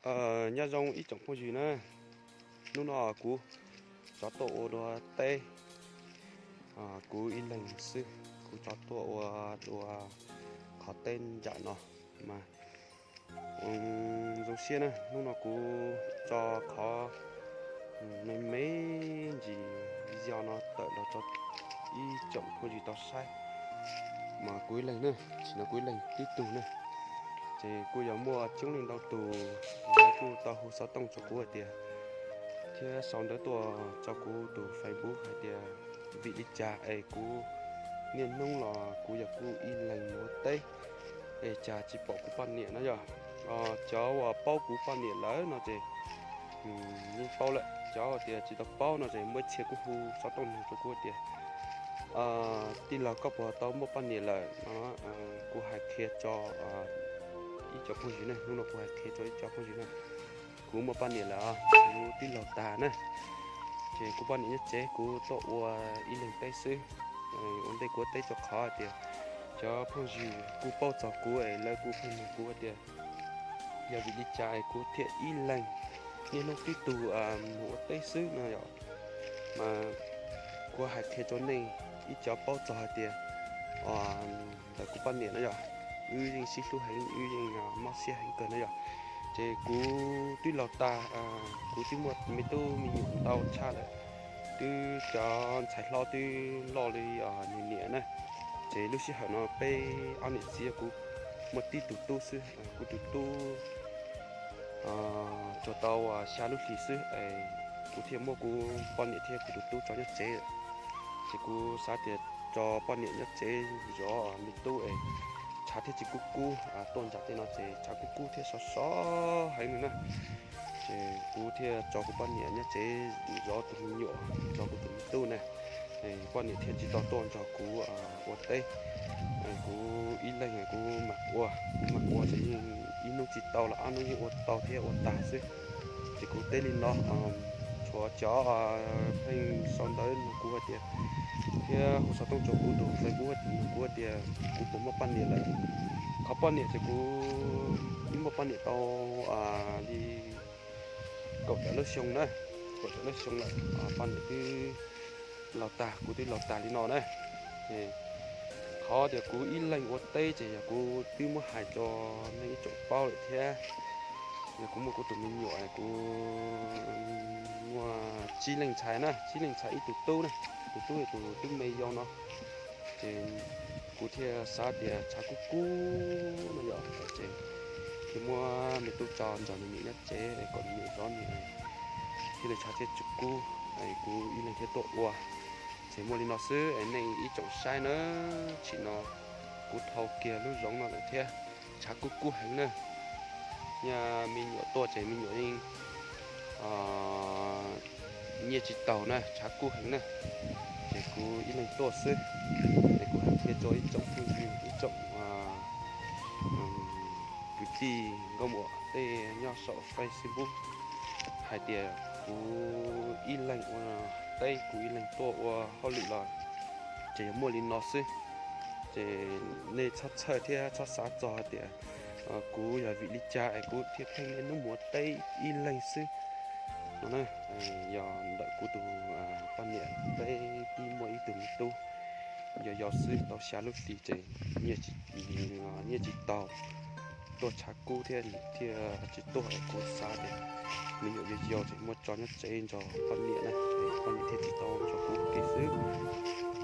Nyob zoo ib tsoom phooj ywg na, hnub no kuv rov tuaj ua dua teb, kuv ib leeg xwb, kuv rov tuaj ua dua qhov teb nram no mas zoo siab na. Hnub no kuv tso qhov me me ntsis video no tawm los rau ib tsoom phooj ywg tau saib. Mas kuv ib leeg na, tsis no kuv ib leeg tib tug na, ces kuj yog muaj coob leej ntau tus lawv kuj tau hu xov tooj rau kuv hais tias, thiab sau ntawv tuaj rau kuv tus Facebook hais tias vim li cas es kuv niaj hnub los kuv yog kuj ib leeg mus ua teb es cas tsis pom kuv poj niam no yog. Cov uas paub kuv poj niam lawm no ces yeej paub lawm, cov tias tsis tau paub no ces muaj ib txhia kuj hu xov tooj nug rau kuv tias, tij laug koj puas tau muaj poj niam lawm no. Kuv hais qhia tso ib co phooj ywg ne, hnub no kuv hais qhia tso ib co phooj ywg na, kuv muaj poj niam lawm, kuv twb laug tag na. Ces kuv poj niam nyob tsev, kuv tuaj ua ib leeg teb xwb. Ua ntej kuv ua teb tso qhov tias cov phooj ywg kuj paub txog kuv es lawv kuj pheej nug kuv tias yog vim li cas es kuv thiaj ib leeg niaj hnub tib tug mus ua teb xwb no yom. Mas kuv hais qhia rau nej ib co paub txog hais tias ntawm kuv poj niam no yog, wb yeej sib hlub heev, wb yeej mob siab heev kawg no yog. Ces kuv twb laug tag, kuv twb muaj me tub me nyuam ntau tshaj lawm, twb cov ntxhais hlob twb loj li niam niam na. Ces lub sij hawm no peb ob niam txiv kuv muaj tib tug tub xwb, kuv tus tub tsuas tau xya lub hlis xwb es kuv thiaj muab kuv poj niam thiab kuv tus tub tso nyob tsev. Ces kuv xav tias tso poj niam nyob tsev zov me tub es tshav thiaj tsis kub kub, tuaj nram tej no ces tshav kub kub thiab sov sov heev li na. Ces kuv thiaj tso kuv poj niam nyob tsev zov tus me nyuam, zov kuv tus me tub na. Poj niam thiaj tsis tau tuaj nrog kuv ua teb. Kuv ib leeg kuv mam ua, kuv mam ua ces yeej ib hnub tsis tau los ob hnub yeej ua tau thiab ua tag xwb. Ces kuv teb li no, tshuav cov pheej sau ntawv nug kuv hais tias, thiab hu xov tooj rau kuv tus Facebook nug kuv hais tias kuv puas muaj poj niam lawm. Qhov poj niam ces kuv twb muaj poj niam tau li kaum tawm lub xyoo na, kaum tawm lub xyoo lawm, poj niam twb laug tag, kuv twb laug tag li no na. Qhov tias kuv ib leeg ua teb ces yog kuv twb muab hais rau nej ib tsoom paub lawm thiab. Yog kuv muaj kuv tus me nyuam, kuv muaj tsib leej ntxhais na, tsib leej ntxhais ib tug tub na, tus tub yog tus tub me yau no. Ces kuv thiaj xav tias tshav kub kub no yom, ces thiaj muab me tub tso nrog nws niam nyob tsev kom nws niam zov nws, thiaj li tshav thiaj tsis kub, kuv ib leeg thiaj tuaj ua. Ces muaj li no xwb es nej ib tsoom saib na, tsim no kuv dhau kiag lub zoov no lawm thiab, tshav kub kub heev na. Nyaj me nyuam tuaj ces me nyuam yeej nyiaj tsis taus na, tshav kub heev na. Ces kuv ib leeg tuaj xwb, es kuv hais qhia rau ib tsoom phooj ywg, ib tsoom kwv tij nkauj muam tej nyob saum Facebook hais tias kuv ib leeg ua teb, kuv ib leeg tuaj ua hauj lwm los ces yog muaj li no xwb. Ces nej txhob txhawj thiab txhob xav txog hais tias kuv yog vim li cas es kuv thiaj pheej niaj hnub mus ua teb ib leeg xwb no na. Yog ntawm kuv tus poj niam peb twb muaj ib tug me tub yau yau xwb tau xya lub hlis ces nyiaj tsis taus, tuaj tshav kub thiab nws thiaj tsis tuaj es kuv xav tias me nyuam yau yau ces muab tso nyob tsev nrog poj niam na, poj niam thiaj tsis tau nrog kuv ua ke xwb.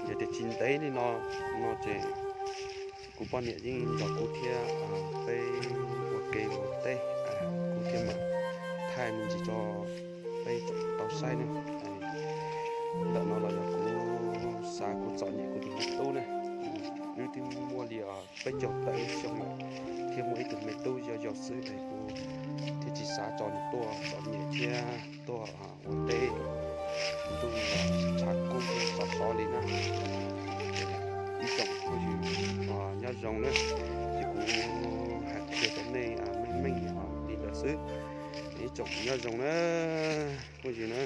Yog tias tsis ntev li no, no ces kuv poj niam yeej nrog kuv thiab peb ua ke mus teb, kuv thiaj mam thaij me ntsis rau peb tau saib na. Ntawm no los yog kuv xav kuv txom nyem kuv tus me tub na. Wb twb muaj li peb caug tawm lub xyoo lawm, thiaj muaj ib tug me tub yau yau xwb es kuv thiaj tsis xav tso nws tuaj txom nyem thiab tuaj ua teb ntuj tshav kub sov sov li na. Ib tsoom phooj ywg nyob zoo na, ces kuv hais qhia rau nej meej meej li ntawd xwb. Ib tsoom nyob zoo na, phooj ywg na.